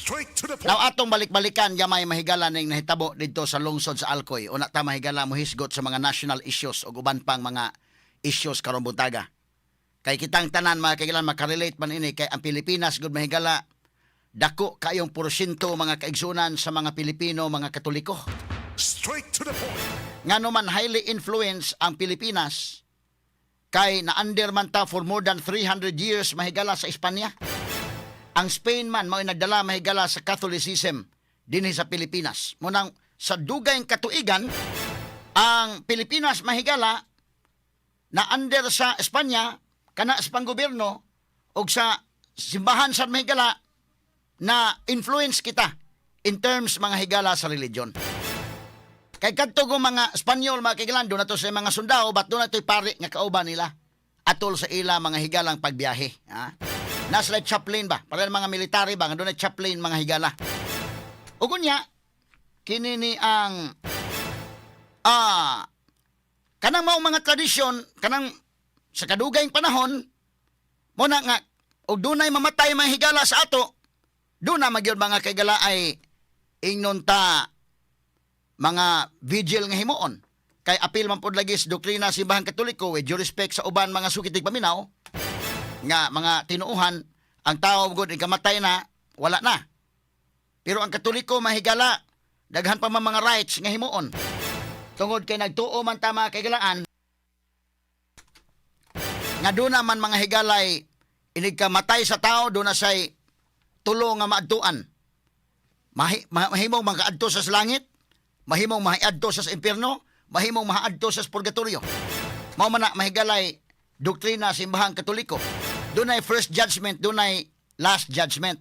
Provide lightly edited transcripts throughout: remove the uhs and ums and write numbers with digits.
Straight to the point. Now atong balik-balikan gamay, mahigala, ning nahitabo didto sa lungsod sa Alcoy. Una ta, mahigala, mohisgot sa mga national issues ug uban pang mga issues karong buntaga. Kay kitang tanan, mga kaigilan, makarelate man ini kay ang Pilipinas gud, mahigala, dako kayong porsyento, mga kaigsunan, sa mga Pilipino mga Katoliko. Straight to the point. Ngano man highly influence ang Pilipinas? Kay na-under man ta for more than 300 years, mahigala, sa Espanya. Ang Spain man mao'y nagdala, mahigala, sa Catholicism dinhi sa Pilipinas. Munang sa dugay katuigan ang Pilipinas, mahigala, na under sa Espanya kana sa panggobyerno og sa simbahan sa, mahigala, na influence kita in terms, mga higala, sa religion. Kay kadto go mga Espanyol, mga kaigilan, duna to sa mga sundao, but duna to'y pari nga kauban nila atol sa ila mga higalang pagbiyahe. Ha? Nasa like chaplain ba? Para mga military ba? Nga duna chaplain, mga higala. Ug unya, kini ni ang kanang mao mga tradisyon kanang sa kadugayng panahon mo na nga og dunay mamatay, mga higala, sa ato, duna magyud, mga kaigala, ay ingnon ta mga vigil nga himuon kay apil man pod lagi sa doktrina sa Simbahan Katoliko. With due respect sa uban mga suki tigpaminaw nga mga tinuohan, ang tao gud ikamatay na, wala na. Pero ang Katoliko, mahigala, daghan pa man mga rites nga himuon tungod kay nagtuo man ta, mga kaigalaan, nga duna man, mga higalay, inig kamatay sa tao, duna say tulo nga maadtuan. Mahimong makaadto sa langit, mahimong mahiadto sa impierno, mahimong maadto sa purgatorio. Mao man na, mahigalay, doktrina sa Simbahang Katoliko. Dunay first judgment, dunay last judgment.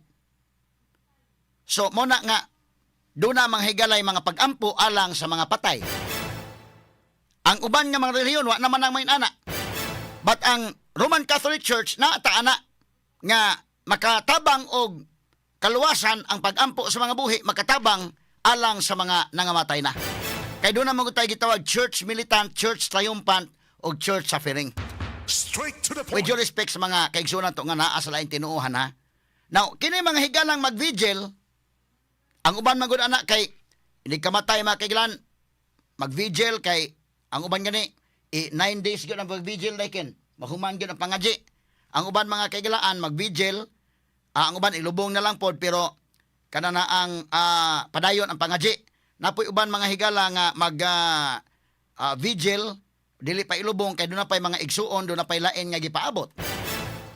So mo na nga duna, mga higalay, mga pagampo alang sa mga patay. Ang uban nga mga relihiyon, wa naman ang may ana. But ang Roman Catholic Church na ana nga makatabang og kaluwasan ang pagampo sa mga buhi, makatabang alang sa mga nangamatay na. Kay duna man gud tay gitawag church militant, church triumphant o church suffering. Straight to the With point. due respect sa mga kaigsunan to nga naa sa laing tinuohan, ha. Now, kini mga higalang mag-vigil, ang uban man gud ana kay hindi kamatay, mga kaigilan, mag-vigil kay ang uban gani 9 days gyud ang pag-vigil ken mahuman gyud ang pangaji. Ang uban, mga kaigilaan, mag-vigil, ang uban ilubong na lang pod pero kana na ang padayon ang pangaji. Napoy uban, mga higala, nga mag vigil, dili pa ilubong kay duna pay mga igsuon, duna pay lain nga gipaabot.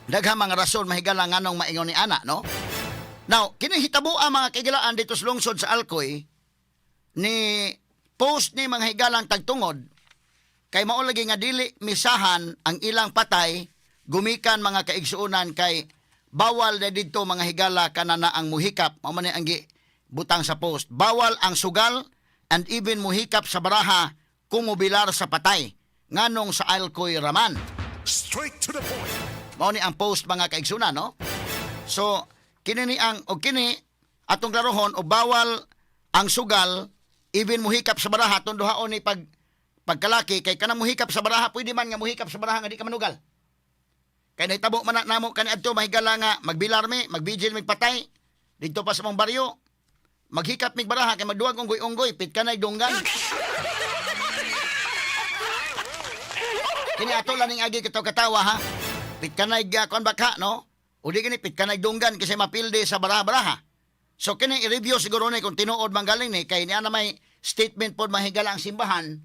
Daghang mga rason, mahigala, nganong maingon ni ana, no? Now, kini hitaboa, mga kaigilaan, dito sa lungsod sa Alcoy, ni post ni mga higalang tagtungod kay mao lagi nga dili misahan ang ilang patay gumikan, mga kaigsuonan, kay bawal na didto, mga higala, kanana ang muhikap. Mao man ni ang gi butang sa post: "Bawal ang sugal and even muhikap sa baraha kung mubilar sa patay, nganong sa Alcoy raman?" Straight to the point. Mao ni ang post, mga kaigsunan, no? So kini ni ang og kini atong klarohon o bawal ang sugal, even muhikap sa baraha, atong duhaon ni pag pagkalaki kay kanang muhikap sa baraha, pwede man nga muhikap sa baraha nga di ka manugal. Kay nahitabo man na namo kaniadto, mahigala, nga magbilar mi, magbigil mig patay didto pa sa mong baryo. Maghikap mig baraha kay magduwag unggoy-unggoy, pit kanay dunggan. Kini ato lang ning agi kitaw katawa, ha. Pit kanay kuan baka, no? O di gani pit kanay dunggan kasi mapildi sa baraha-baraha. So kini i-review siguro ni kung tinuod man galing ni kay niya na may statement pod, mahigala, ang simbahan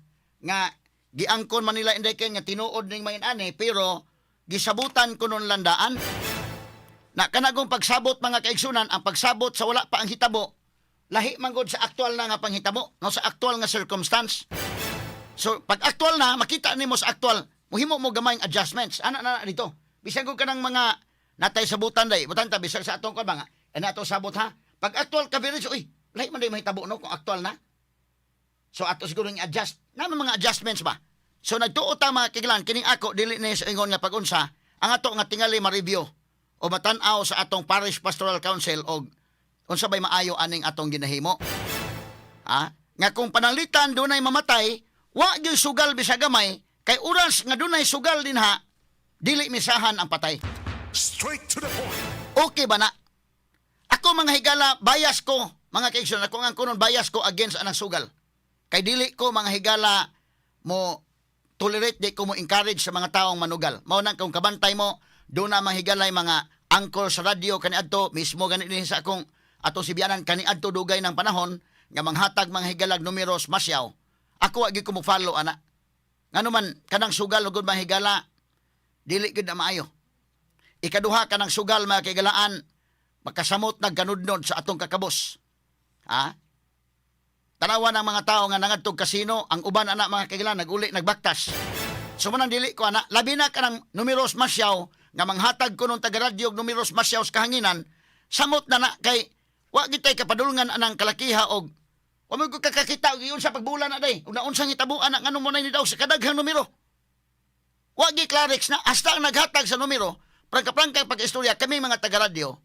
nga giangkon man nila inday nga tinuod ning may ani pero gisabutan kunon landaan. Na kanagong pagsabot, mga kaigsunan, ang pagsabot sa wala pa ang hitabo, lahi man gud sa aktual na nga panghitabo, no, sa aktual nga circumstance. So pag aktual na, makita nimo sa aktual, muhimo mo gamayng adjustments. Ana na na dito. Bisan kung kanang mga natay sabutan day, butan ta bisan sa atong kuan ba nga, ana ato sabot, ha. Pag aktual coverage, uy, lahi man day mahitabo, no, kung aktual na. So ato siguro ng adjust. Naman mga adjustments ba? So nagtuo ta, mga kiglan, kining ako dili ni sa ingon nga pagunsa, ang ato nga tingali ma-review o matan-aw sa atong Parish Pastoral Council og unsa bay maayo aning atong ginahimo. Ha? Nga kung pananglitan dunay mamatay, wa gyud sugal bisag gamay kay oras nga dunay sugal dinha, dili misahan ang patay. Straight to the point. Okay ba na? Ako Ako, mga higala, bias ko, mga kaigsoon, ako ang kunon bias ko against anang sugal. Kay dili ko, mga higala, mo tolerate, di ko mo encourage sa mga taong manugal. Mao nang kung kabantay mo, doon na mga higalay mga anchor sa radyo kaniadto, mismo gani din sa akong atong sibianan kaniadto dugay ng panahon nga manghatag mga higalag numeros masyaw. Ako wa gyud ko mo follow ana. Ngano man kanang sugal ugod, mga higala, dili gyud na maayo. Ikaduha, kanang sugal, mga kahigalaan, makasamot nagkanudnod sa atong kakabos. Ha? Tanawa ng mga tao nga nangadtog kasino, ang uban ana, mga kahigalaan, naguli nagbaktas. So manang dili ko ana, labi na kanang numeros masyaw nga manghatag ko nung taga-radyo og numeros masyaw sa kahanginan, samot na na kay wa gitay kapadulngan anang kalakiha og wa mo ko kakakita og iyon sa pagbulan na day. Ug naunsang hitabuan na nganong mo na ni daw sa kadaghang numero. Wa gi Clarix na hasta ang naghatag sa numero, prangka-prangka pag-istorya kami mga taga-radyo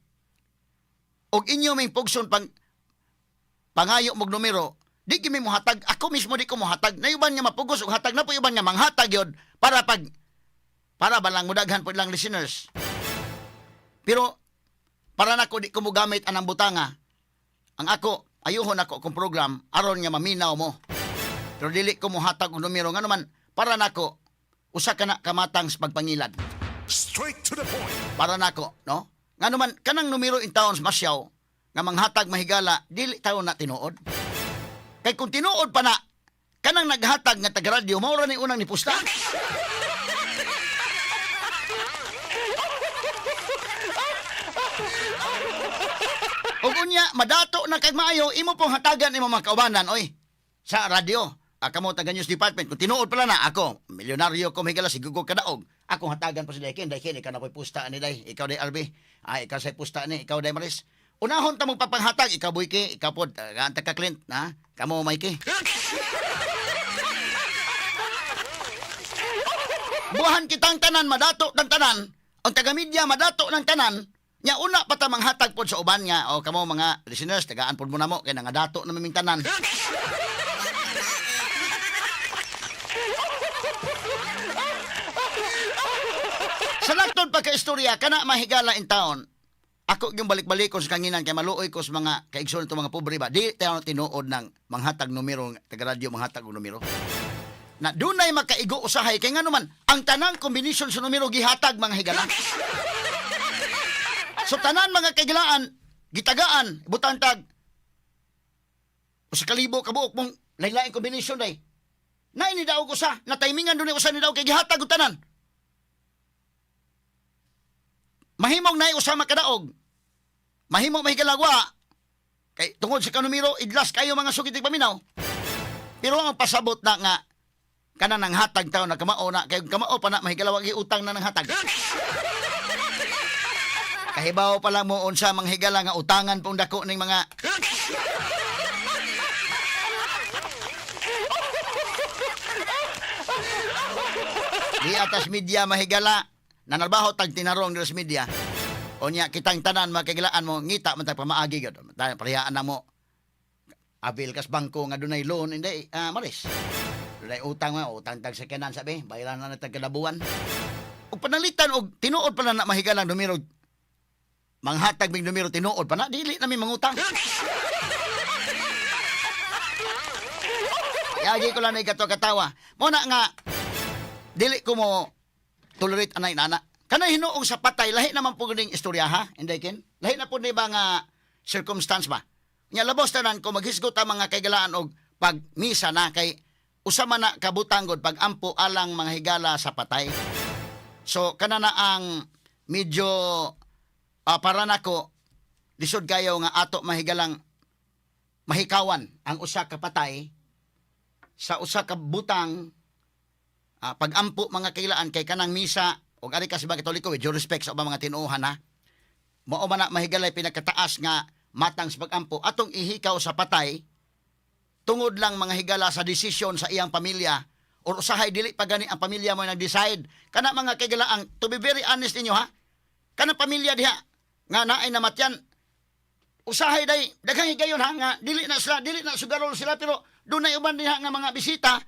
og inyo ming pugson pang pangayo mog numero, di gyud mi mohatag. Ako mismo di ko mohatag. Nayuban nga mapugos og hatag na po, uban nga manghatag yun para ba lang mudaghan po lang listeners. Pero para nako, di ko mogamit anang butanga. Ang ako, ayuhon ako akong program aron nga maminaw mo. Pero dili ko mohatag og numero ngano man para nako usa ka na kamatang sa pagpangilad. Straight to the point. Para nako, no? Ngano man kanang numero in towns masyaw nga manghatag, mahigala, dili tayo na tinuod. Kay kung tinuod pa na, kanang naghatag nga taga-radyo mao ra ni unang nipusta. Ug unya madato na kag maayo imo pong hatagan imo mga kaubanan oy sa radyo. Ah, kamo taga news department, kung tinuod pala na ako, milyonaryo ko, mahigala, sige ko kadaog. Akong hatagan pa sila, Ken, day Ken, ikaw na ko'y pusta ni day, ikaw day RB, ay ikaw say pusta ni, ikaw day Maris. Unahon ta mong papanghatag, ikaw Boyke, ikaw pod, anta ka Clint, na, kamo Mikey. Buhan kitang tanan, madato ng tanan, ang taga-media madato ng tanan, nya una pa ta manghatag pod sa uban nga, o kamo mga listeners, tagaan pod mo na mo, kay nangadato na maming tanan. Sa laktod pagka-istorya, kana, mahigala, in town, ako yung balik-balik ko sa kanginan kay maluoy ko sa mga kaigsoon ito mga pobre ba. Di tayo tinuod ng manghatag numero, taga-radyo manghatag og numero. Na dunay makaigo usahay kay ngano man ang tanang combination sa numero gihatag, mga higala. So tanan, mga kahigalaan, gitagaan butang tag 1,000 ka buok mong lain-laing combination day. Na ini daw ko sa na timingan dunay usa ni daw kay gihatag og tanan. Mahimong naay usa makadaog. Mahimo mahigalagwa. Kay tungod sa kanumero idlas kayo mga sugit paminaw. Pero ang pasabot na nga kana nang hatag taon na kamao na kay kamao pa na, mahigalawag utang na ng hatag. Kahibaw pa lang mo unsa manghigala nga utangan pong dako ning mga. Di atas media, mahigala, nanarbaho tag tinarong diri sa media. Unya kitang tanan makigilaan mo ngita man tag pamaagi gyud. Tayo parehaan na mo. Abil kas bangko nga dunay loan hindi Maris. Dunay utang nga utang tag sakyanan sabi, bayaran na na tag kada buwan. Ug panalitan og tinuod pala na, mahigalang numero manghatag mig numero tinuod pa na, dili na mi mangutang. Yagi ko lang na ikato katawa. Mo na nga dili ko mo tolerate anay nana. Kanay hinuong sa patay, lahi naman po ning istorya ha, Inday Ken. Lahi na po ni ba nga circumstance ba? Nya labos tanan ko maghisgot ang mga kaigalaan og pagmisa na kay usa man na kabutang gud pag-ampo alang mga higala sa patay. So kana na ang medyo para nako lisod kayo nga ato mahigalang mahikawan ang usa ka patay sa usa ka butang pag-ampo, mga kailaan, kay kanang misa og ari ka sa mga Katoliko, with due respect sa ubang mga tinuohan ha, mao man na, mahigalay, pinakataas nga matang sa pag-ampo atong ihikaw sa patay tungod lang, mga higala, sa desisyon sa iyang pamilya or usahay dili pa gani ang pamilya mo nag-decide kana, mga kaigalaan. To be very honest ninyo ha, kanang pamilya diha nga naay namatyan, usahay day daghang higayon ha nga dili na sila, dili na sugarol sila, pero dunay uban diha nga mga bisita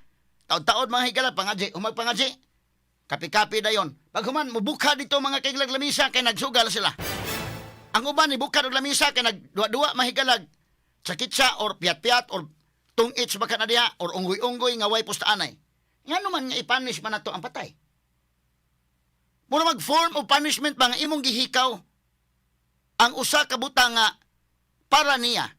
taod-taod, mga higala, pangadji humag pangadji, kapi-kapi dayon. Pag human mubukha dito, mga kaiglag, lamisa kay nagsugal sila. Ang uban ni bukad og lamisa kay nagduwa-duwa mahigalag sakitsa or piyat-piyat or tungit sa baka na diha or unggoy-unggoy nga way pustaanay. Ngano man nga ipunish man nato ang patay? Mura mag form of punishment ba nga imong gihikaw ang usa ka butang nga para niya.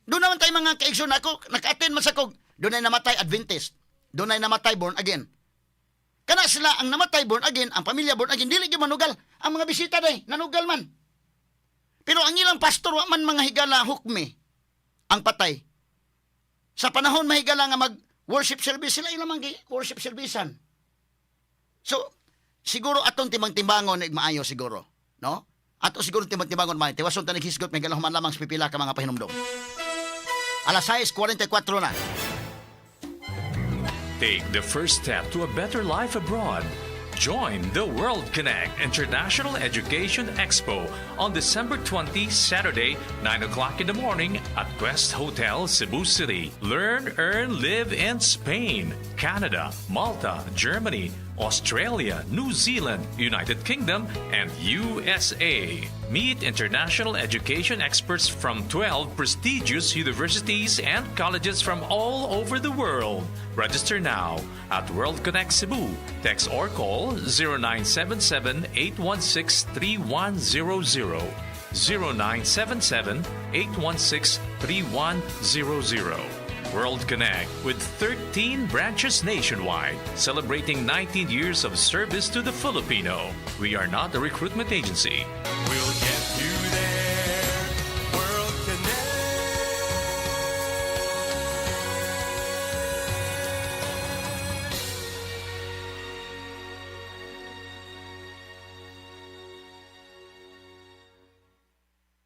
Doon naman tayo, mga kaigsoon ako, naka-attend man sa kog, doon ay namatay Adventist. Doon ay namatay born again. Kana sila ang namatay born again, ang pamilya born again, dili gyud manugal. Ang mga bisita day, nanugal man. Pero ang ilang pastor wa man, mga higala, hukmi ang patay. Sa panahon, mahigala, nga mag worship service sila, ilang mang worship servicean. So siguro atong timbang-timbangon ig maayo siguro, no? Ato siguro timbang-timbangon maayo. Tiwason ta naghisgot may human lamang sa pipila ka mga pahinumdom. Alas 6:44 na. Take the first step to a better life abroad. Join the World Connect International Education Expo on December 20, Saturday, 9 o'clock in the morning at West Hotel, Cebu City. Learn, earn, live in Spain, Canada, Malta, Germany, Australia, New Zealand, United Kingdom, and USA. Meet international education experts from 12 prestigious universities and colleges from all over the world. Register now at World Connect Cebu. Text or call 0977 816 3100. 0977 816 3100. World Connect, with 13 branches nationwide, celebrating 19 years of service to the Filipino. We are not a recruitment agency. We'll get you there. World Connect.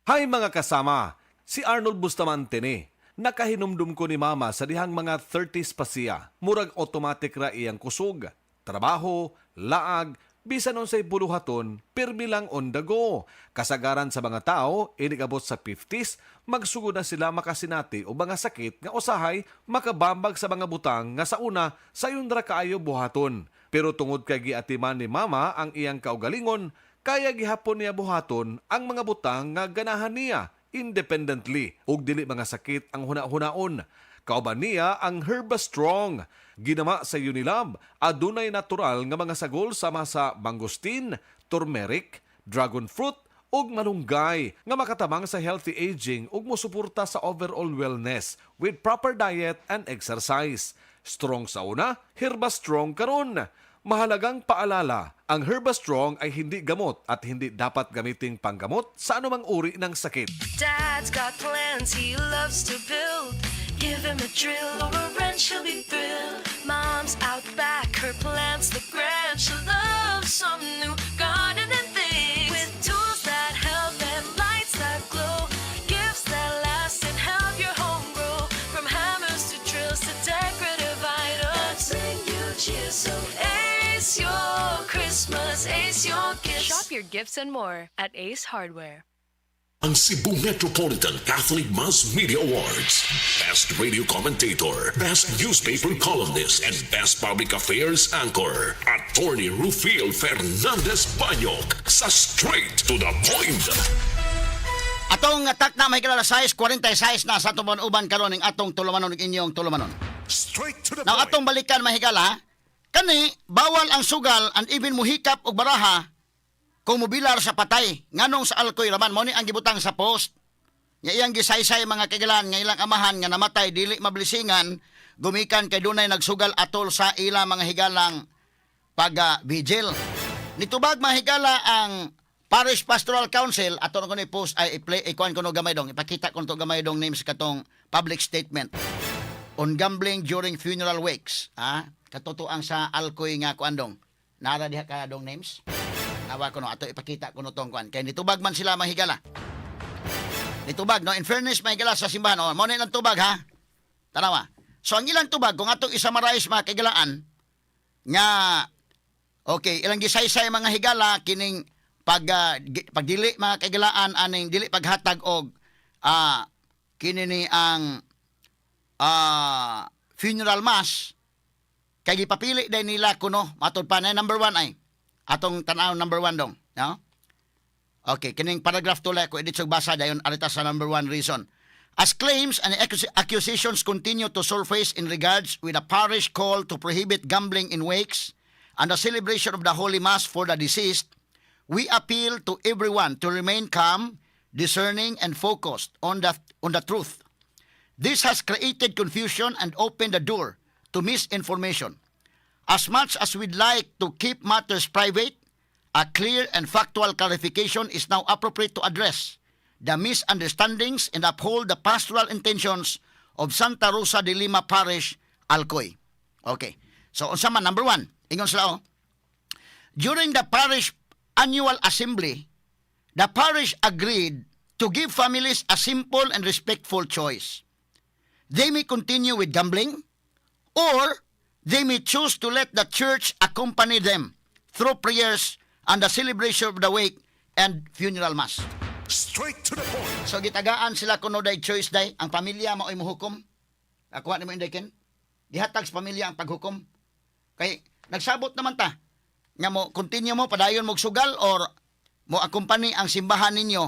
Hi, mga kasama! Si Arnold Bustamante ni. Nakahinumdum ko ni Mama sa dihang mga 30s pa siya. Murag automatic ra iyang kusog. Trabaho, laag, bisan unsay buluhaton, pirmi lang on the go. Kasagaran sa mga tao, inig-abot sa 50s, magsugod na sila makasinati o mga sakit nga usahay makabambag sa mga butang nga sa una sayon ra kaayo buhaton. Pero tungod kay giatiman ni Mama ang iyang kaugalingon, kaya gihapon niya buhaton ang mga butang nga ganahan niya independently ug dili mga sakit ang huna-hunaon. Kauban niya ang Herba Strong. Ginama sa Unilab, adunay natural nga mga sagol sama sa mangosteen, turmeric, dragon fruit, ug malunggay nga makatabang sa healthy aging ug mosuporta sa overall wellness with proper diet and exercise. Strong sa una, Herba Strong karon. Mahalagang paalala, ang Herba Strong ay hindi gamot at hindi dapat gamiting panggamot sa anumang uri ng sakit. Dad's got plans, he loves to build. Give him a drill or a wrench, he'll be thrilled. Mom's out back, her plans look grand. She loves some new gardening things. With tools that help and lights that glow. Gifts that last and help your home grow. From hammers to drills to decorative items. Bring you cheer, so ace your Christmas, ace your gifts. Shop your gifts and more at Ace Hardware. Ang Cebu Metropolitan Catholic Mass Media Awards. Best Radio Commentator, Best Newspaper Columnist, and Best Public Affairs Anchor. Attorney Rufil Fernandez Banyok sa Straight to the Point. Atong takna may alas 6:46 na sa atong uban karon ning atong tulumanon ug inyong tulumanon. Straight to the Now point. atong balikan, mahigala, kani bawal ang sugal and even muhikap og baraha kung mubilar sa patay, nganong sa Alcoy raman. Mo ni ang gibutang sa post nga iyang gisaysay, mga kagilan, nga ilang amahan nga namatay dili mablisingan gumikan kay dunay nagsugal atol sa ila, mga higalang, pag vigil. Nitubag, mahigala, ang Parish Pastoral Council. Ato na ko ni post ay i-play, ikuan ko no gamay dong, ipakita ko to gamay dong names katong public statement on gambling during funeral wakes. Ha, katotoang sa Alcoy nga kuan dong. Nara diha ka dong names. Nawa ko no ato ipakita ko no tong kuan kay nitubag man sila, mahigala. Nitubag, no? In fairness, mahigala, sa simbahan, oh, mo na ilang tubag, ha. Tanawa. So ang ilang tubag, kung atong isummarize, mga kagilaan, nga okay, ilang gisaysay, mga higala, kining pag pagdili, mga kagilaan, aning dili paghatag og kini ni ang funeral mass kay gipapili din nila kuno. Matod pa na number one ay atong tan-aw number one dong. No? Okay, kining paragraph 2 lang ko edit sa basa dayon arita sa number one reason. As claims and accusations continue to surface in regards with a parish call to prohibit gambling in wakes and the celebration of the Holy Mass for the deceased, we appeal to everyone to remain calm, discerning, and focused on the truth. This has created confusion and opened the door to misinformation. As much as we'd like to keep matters private, a clear and factual clarification is now appropriate to address the misunderstandings and uphold the pastoral intentions of Santa Rosa de Lima Parish, Alcoy. Okay. So, unsa man, number one, ingon sila, oh, during the parish annual assembly, the parish agreed to give families a simple and respectful choice. They may continue with gambling or they may choose to let the church accompany them through prayers and the celebration of the wake and funeral mass. Straight to the point. So gitagaan sila kuno day choice day, ang pamilya mao'y mohukom. Akuha nimo, Inday Ken? Gihatag sa pamilya ang paghukom. Kay nagsabot naman ta nga mo continue mo padayon mo sugal or mo accompany ang simbahan ninyo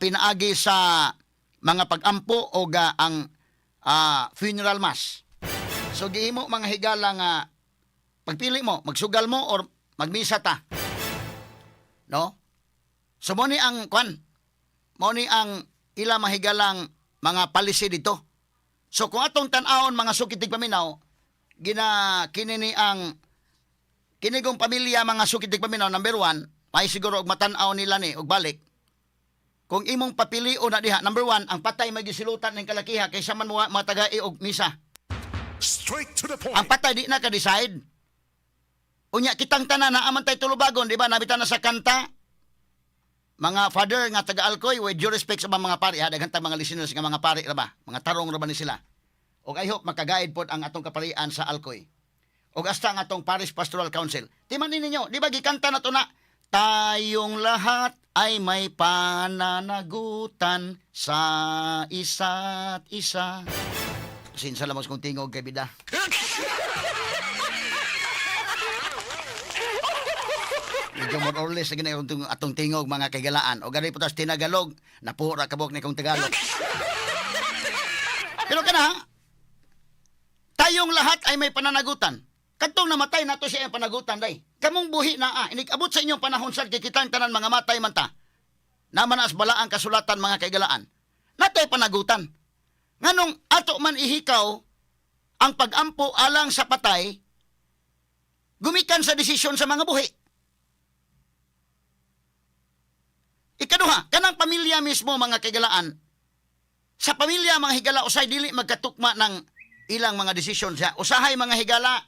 pinaagi sa mga pagampo o ga ang funeral mass. So gihimo, mga higala, nga pagpili mo, magsugal mo or magmisa ta. No? So mo ni ang kwan, mao ni ang ila mahigalang mga policy dito. So kung atong tan-awon, mga suki tigpaminaw, gina kini ni ang kinigong pamilya, mga suki tigpaminaw, number one, may siguro og matan-aw nila ni og balik. Kung imong papilion na diha, number one, ang patay may gisilutan ng kalakiha kaysa man mo matagai og misa. Straight to the point. Ang patay di na ka-decide. Unya kitang tanan naa man tay tulubagon, di ba? Nabita na sa kanta. Mga father nga taga Alcoy, with due respect sa mga pari, ha, daghan ta mga listeners nga mga pari ra ba? Mga tarong ra ba ni sila? Og I hope maka-guide pod ang atong kaparian sa Alcoy. Og hasta ang atong Parish Pastoral Council. Timan ninyo, di ba gikanta na to na, "Tayong lahat ay may pananagutan sa isa't isa." Sinsa lamang kong tingog kay bida. Medyo more or less na atong, atong tingog, mga kaigalaan. O gani po tas tinagalog, napuha kabok ni kong Tagalog. Pero kana, tayong lahat ay may pananagutan. Kadtong namatay nato siya ang panagutan day. Kamong buhi na inig-abot sa inyong panahon sad kay kitang tanan mga matay man ta. Naman as balaang kasulatan, mga kaigalaan. Natay panagutan. Nganong ato man ihikaw ang pagampo alang sa patay gumikan sa desisyon sa mga buhi? Ikaduha, kanang pamilya mismo, mga kaigalaan, sa pamilya, mga higala, usay dili magkatukma ng ilang mga desisyon siya. Usahay, mga higala,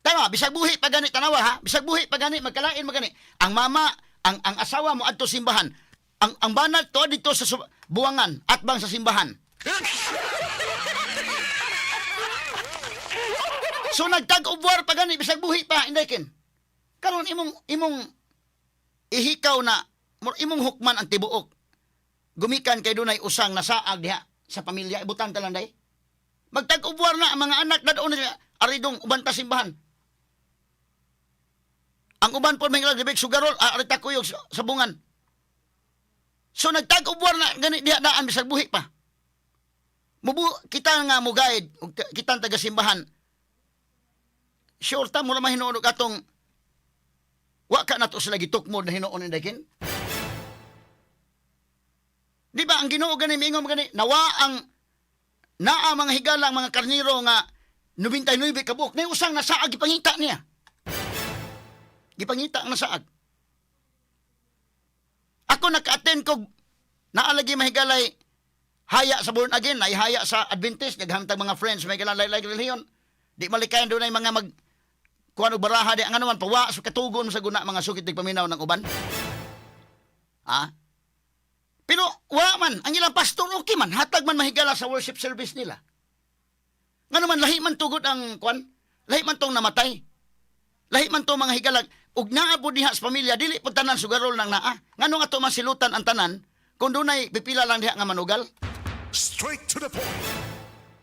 tama, bisag buhi pa gani, tanawa ha, bisag buhi pa gani, magkalain magani. Ang mama, ang asawa mo adto simbahan, ang banat to dito sa buwangan at bang sa simbahan. So nagtag-ubwar pa gani bisag buhi pa, Inday Ken. Karon imong imong ihikaw na imong hukman ang tibuok. Gumikan kay dunay usang nasaag diha sa pamilya, ibutan ta lang day. Magtag-ubwar na ang mga anak na doon na aridong uban ta simbahan. Ang uban po may dibig sugarol, arita kuyog sa bungan. So nagtag-ubwar na gani diha daan bisag buhi pa. Mubu kita nga mo guide ug kita ang taga simbahan. Sure ta mo ra mahinuon og atong wa ka nato sila gitukmod na hinuon, Inday Ken. Di ba ang Ginoo gani miingon gani nawa ang naa mga higala ang mga karniro nga 99 ka buok, nay usang nasaag, gipangita niya. Gipangita ang nasaag. Ako naka-attend ko naalagi mahigalay haya sa born again, ay haya sa Adventist, daghan tag mga friends may like like relihiyon. Di malikayan doon ay mga mag kuan og baraha di ang anuman pawa sa katugon sa guna, mga sukit paminaw ng uban. Ha? Pero wa man ang ilang pastor, okay man, hatag man mahigala sa worship service nila. Ngano man lahi man tugod ang kuan, lahi man tong namatay. Lahi man to, mga higalag ug naa pud diha sa pamilya, dili pud tanan sugarol nang naa. Ngano nga to man silutan ang tanan kung dunay pipila lang diha nga manugal? Straight to the point.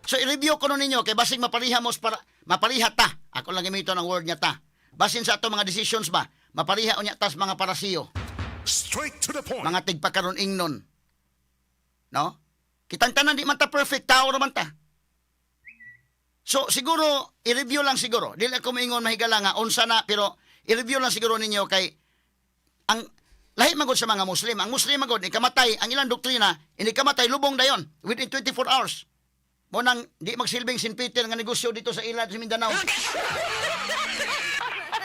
So i-review ko nun ninyo kay basig mapariha mo para mapariha ta. Ako lang gamito ng word nga "ta." Basin sa ato mga decisions ba, Mapariha unya tas mga parasiyo. Straight to the point. Mga tigpakaron ingnon. No? Kitang tanan di man ta perfect, tao ra man ta. So siguro i-review lang siguro. Dili ako moingon, mahigala, nga unsa na, pero i-review lang siguro ninyo kay ang lahi man gud sa mga Muslim. Ang Muslim man gud ikamatay, ang ilang doktrina, ini kamatay, lubong dayon within 24 hours. Mo nang di magsilbing St. Peter nga negosyo dito sa ila sa Mindanao.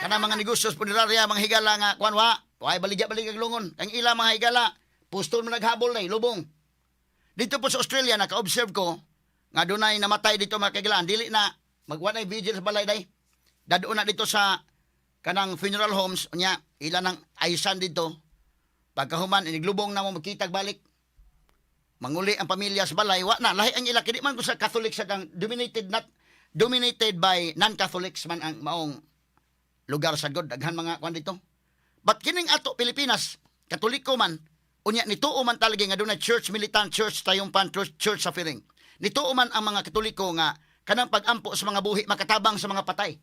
Kanang mga negosyo sa punerarya, mga higala, nga kuan wa, way baligya baligya lungon. Ang ila, mga higala, pustol man naghabol na lubong. Dito po sa Australia, naka-observe ko nga dunay namatay dito, mga kahigalaan, dili na magwa na vigil sa balay day. Dadon na dito sa kanang funeral homes unya ila nang ayusan dito. Pagkahuman iniglubong na mo, magkitag balik. Manguli ang pamilya sa balay, wa na lahi ang ila kini man ko sa Catholic sa kang dominated, not dominated by non-Catholics man ang maong lugar sa God, daghan mga kuan dito. But kining ato Pilipinas, Katoliko man, unya nituo man talaga nga dunay church militant, church triumphant, church, church suffering. Nituo man ang mga Katoliko nga kanang pag-ampo sa mga buhi makatabang sa mga patay.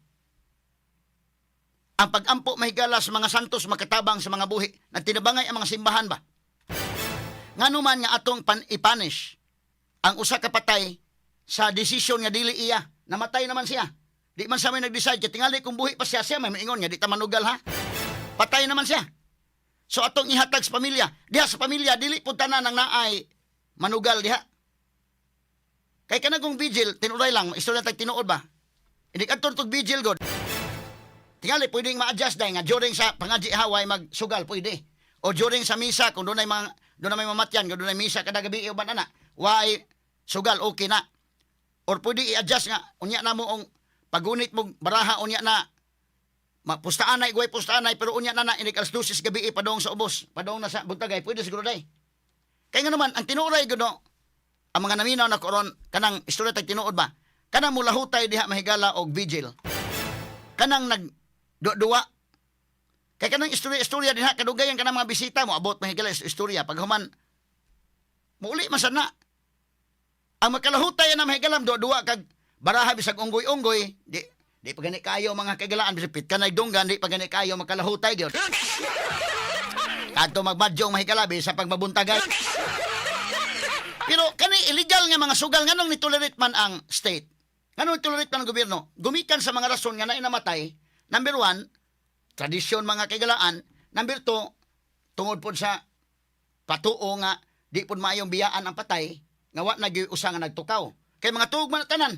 Ang pag-ampo, mahigala, sa mga santos makatabang sa mga buhi. Nagtinabangay ang mga simbahan ba? Ngano man nga atong pan ipunish ang usa ka patay sa desisyon nga dili iya? Namatay naman siya. Di man sa may nag-decide. Kaya tingali kung buhi pa siya, siya may maingon nga di ta manugal ha. Patay naman siya. So atong ihatag sa pamilya. Diha sa pamilya, dili po tanan ang naay manugal diha. Kay kanang vigil, tinuray lang, istorya tag tinuod ba? Hindi kadto tog vigil god. Tingali pwedeng ma-adjust dahil nga during sa pangaji haway magsugal pwede. O during sa misa kung dunay mga doon may mamatyan, kung dunay misa kada gabi o na, way sugal, okay na. Or pwede i-adjust nga unya na mo ang pagunit mo baraha unya na mapustaan na igway pustaan na, pero unya na na inig alas 12 gabi padong sa ubos, padong na sa buntagay, pwede siguro day. Kay nga naman ang tinuray gud ang mga naminaw na koron kanang istorya tag tinuod ba, kanang mulahutay diha, mahigala, og vigil, kanang nag duwa kay kanang istorya istorya diha kadugayan, kanang mga bisita mo abot, mahigala, istorya, paghuman muuli man sad na. Ang makalahutay na, mahigala, duwa kag baraha bisag unggoy-unggoy, di di pa gani kayo, mga kagalaan, bisag pit kanay dunggan, di pa gani kayo makalahutay gyud. Kadto magbadyong, mahigala, bisa pag mabuntagay. Pero kani illegal nga mga sugal, nganong ni-tolerate man ang state? Nganong ni-tolerate man ang gobyerno? Gumikan sa mga rason nga naay namatay. Number one, tradisyon, mga kaigalaan. Number two, tungod pod sa patuo nga di pod maayong biyaan ang patay nga wa na gyud usa nga nagtukaw. Kay mga tuog man na tanan.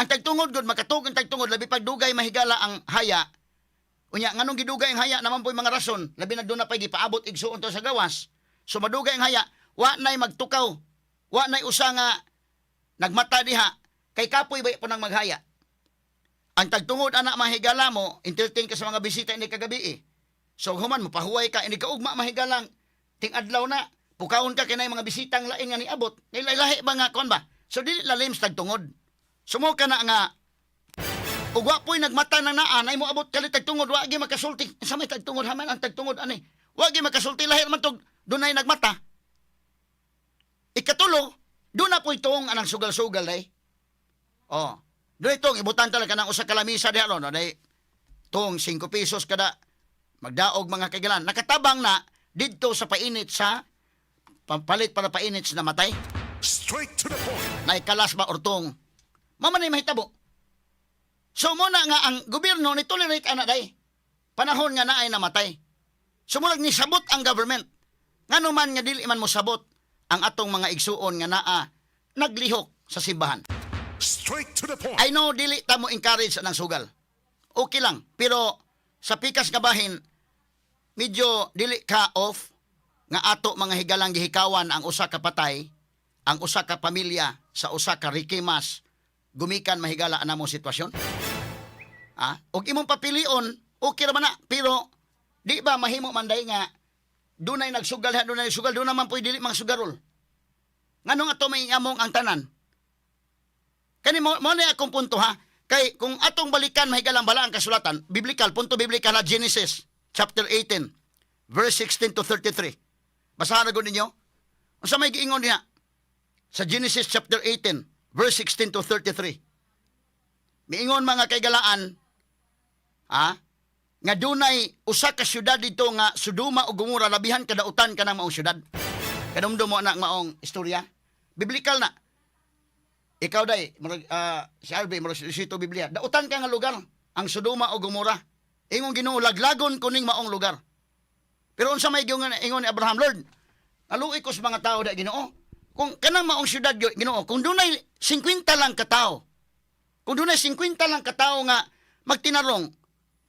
Ang tagtungod gud makatug ang tagtungod, labi pag dugay, mahigala, ang haya. Unya nganong gidugay ang haya, naman po'y mga rason, labi na doon na pa'y gipaabot igsuon to sa gawas. So madugay ang haya, wa na'y magtukaw. Wa na'y usa nga nagmata diha kay kapoy ba po nang maghaya. Ang tagtungod ana, mahigala, mo entertain ka sa mga bisita ini kagabi eh. So human mo pahuway ka ini kaugma, mahigalang ting adlaw na pukawon ka kinay mga bisitang lain nga niabot. Kay lahi ba nga kon ba? So dili lalim sa tagtungod. Sumo ka na nga ug wa po'y nagmata ng naa nay mo abot kalit tagtungod, wa gi makasulti sa may tagtungod haman ang tagtungod ani. Wa gi makasulti, lahi man tog dunay nagmata. Ikatulo, doon na po'y tuong anang sugal-sugal day. Oh. Doon itong ibutan talaga ng usa ka lamisa diha ron, no, day tuong 5 pesos kada magdaog, mga kaigalan. Nakatabang na didto sa painit sa pampalit para painit sa namatay. Straight to the point. Naikalas ba or tuong. Mama na mahitabo. So muna nga ang gobyerno ni tolerate ana day. Panahon nga naay namatay. Sumurag ni sabot ang government. Ngano man nga dili man mo sabot ang atong mga igsuon nga naa naglihok sa simbahan? Straight to the point. I know dili ta mo encourage anang sugal. Okay lang, pero sa pikas nga bahin, medyo dili ka off nga ato, mga higalang, gihikawan ang usa ka patay, ang usa ka pamilya sa usa ka rikimas gumikan, mahigala, ana mo sitwasyon. Ah, og imong papilion, okay ra man na, pero di ba mahimo man day nga dunay nagsugal ha, dunay nagsugal, doon naman po'y dili mga sugarol. Nganong ato may among ang tanan? Kani mo mo na akong punto ha. Kay kung atong balikan, mahigalang, bala ang kasulatan, biblical, punto biblical ha, Genesis chapter 18 verse 16 to 33. Basahan na gud ninyo. Unsa may giingon niya? Sa Genesis chapter 18 verse 16 to 33. Miingon, mga kaigalaan, ha? Nga dunay usa ka syudad dito nga Sodoma ug Gomora, labihan kadautan kanang maong syudad. Kanumdum mo anak maong istorya? Biblical na. Ikaw day, murag, si Albi, murag sito Biblia. Dautan ka nga lugar, ang Sodoma o Gomora. Ingon Ginoo, laglagon kuning maong lugar. Pero unsa may giingon ingon ni Abraham, "Lord, naluoy ko sa mga tao da, Ginoo. Kung kanang maong syudad, Ginoo, kung dunay 50 lang katao, kung dunay 50 lang katao nga magtinarong,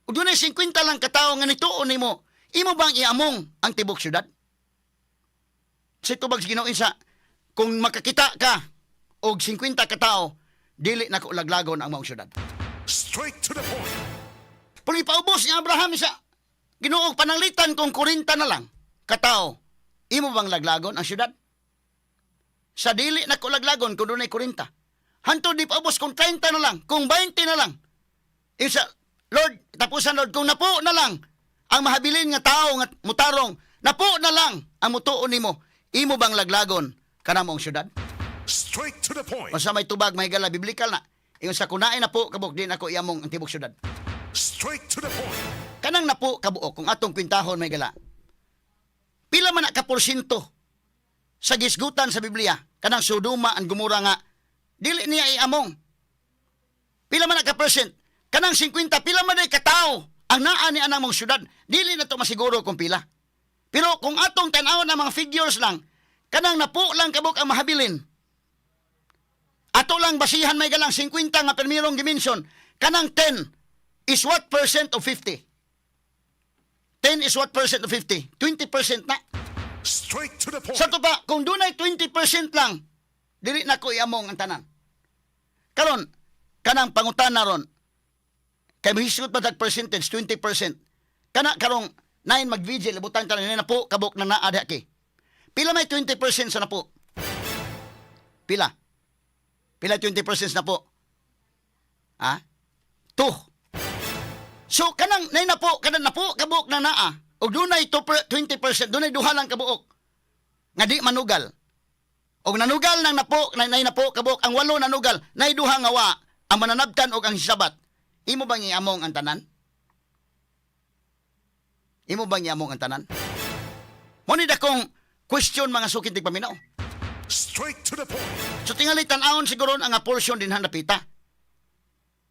kung dunay 50 lang katao nga nituon nimo, imo bang iamong ang tibok syudad?" Sa tubag sa Ginoo isa, "Kung makakita ka og 50 katao, dili na ko laglagon ang maong syudad." Straight to the point. Pero ipaubos ni Abraham sa Ginoo, "Pananglitan kung 40 na lang katao, imo bang laglagon ang syudad?" "Sa dili na ko laglagon kung dunay 40." Hantod di paubos kung 30 na lang, kung 20 na lang. Isa, "Lord, tapusan Lord, kung napo na lang ang mahabilin nga tao nga mutarong, napo na lang ang mutuon nimo, imo bang laglagon kanang maong syudad?" Straight to the point. Unsa may tubag, mahigala, biblical na. Ingon sa kunain na po kabuk, di nako iamong ang tibok syudad. Straight to the point. Kanang napo kabuok, kung atong kwintahon, mahigala, pila man na ka porsyento sa gisgutan sa Biblia, kanang Sodoma and Gomora nga, dili niya iamong? Pila man na ka percent? Kanang 50, pila man na katao ang naa ni anang mong syudad? Dili na to masiguro kung pila. Pero kung atong tan-awon ang mga figures lang, kanang napo lang kabuk ang mahabilin. Ato lang basihan may galang 50 nga permirong dimension, kanang 10 is what percent of 50? 10 is what percent of 50? 20% na. Straight to the point. Sa to pa, kung dunay 20% lang, dili na ko iamong ang tanan. Karon, kanang pangutana ron, kay mahisgot pa tag percentage, 20%. Kana karong 9 mag-vigil, ibutang tanan na po, kabuk na naa diha ki. Pila may 20% sa napo? Pila? Pila 20% na po? Ha? 2. So kanang nay napo, kanang napo kabuk na naa, ug dunay 20%, dunay duha lang kabuok nga di manugal. Og nanugal nang napo, nay napo kabuok, ang walo nanugal, nay duha nga wa, ang mananabtan og ang hisabat. Imo bang iamong ang tanan? Imo bang iamong ang tanan? Mo ni dakong question, mga suking tigpaminaw. Straight to the point. So tingali tan-awon siguro ang portion din napita.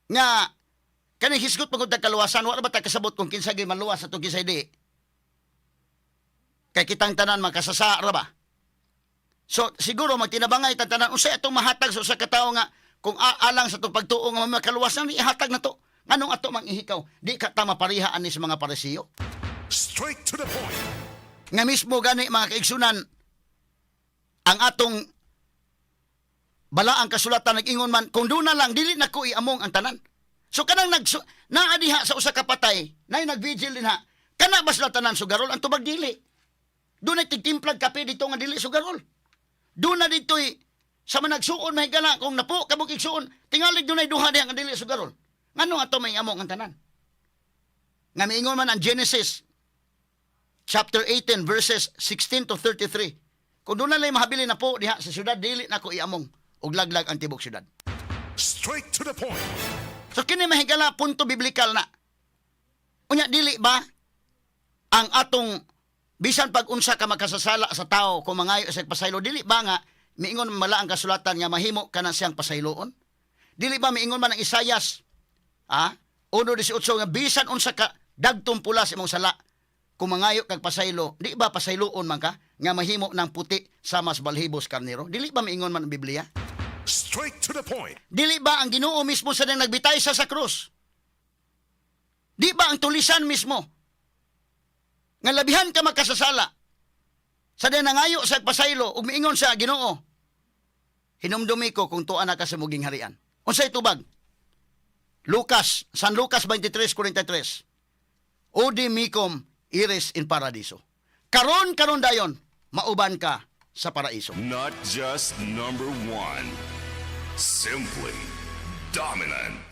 Nga kaning hisgot pagod kaluwasan, wala ba ta kasabot kung kinsa gyud maluwas atong kinsay di? Kay kitang tanan makasasa ra ba? So siguro magtinabangay tang tanan unsay atong mahatag sa usa ka tawo nga kung alang sa atong pagtuo nga makaluwas na ihatag na to. Nganong ato mang ihikaw? Di ka ta mapariha ani sa mga Parisiyo. Straight to the point. Nga mismo gani, mga kaigsunan, ang atong balaang kasulatan nag-ingon man kung doon na lang dili na ko iamong ang tanan. So kanang nag naa diha sa usa ka patay, nay nag-vigil din ha. Kana ba sila tanan sugarol? Ang tubag, dili. Doon ay tigtimplag kape dito nga dili sugarol. Doon na dito'y sa managsuon, mahigala, kung napo kabuk igsuon, tingalig dunay duha diha nga dili sugarol. Ngano ato may among ang tanan? Nga miingon man ang Genesis chapter 18 verses 16 to 33. Kung doon na lang mahabilin na po diha sa syudad, dili na ko iamong og laglag ang tibok syudad. Straight to the point. So kini, mahigala, punto biblikal na. Unya dili ba ang atong bisan pag unsa ka makasasala sa tao kung mangayo sa pasaylo, dili ba nga miingon mala ang kasulatan nga mahimo ka na siyang pasayloon? Dili ba miingon man ang Isayas 1:18 nga bisan unsa ka dagtong pula sa imong sala, kung mangayo kag pasaylo, di ba pasayloon man ka nga mahimo ng puti sa mas balhibos karnero? Dili ba miingon man ang Biblia? Straight to the point. Dili ba ang Ginoo mismo sa nang nagbitay sa krus? Di ba ang tulisan mismo nga labihan ka makasasala sa nangayo sa pasaylo ug miingon sa Ginoo, "Hinumdumi ko kung tuwa na ka sa muging harian"? Unsay tubag? Lucas, San Lucas 23:43. "Hodie mecum eris in paradiso." Karon karon dayon, mauban ka sa paraiso. Not just number one, simply dominant.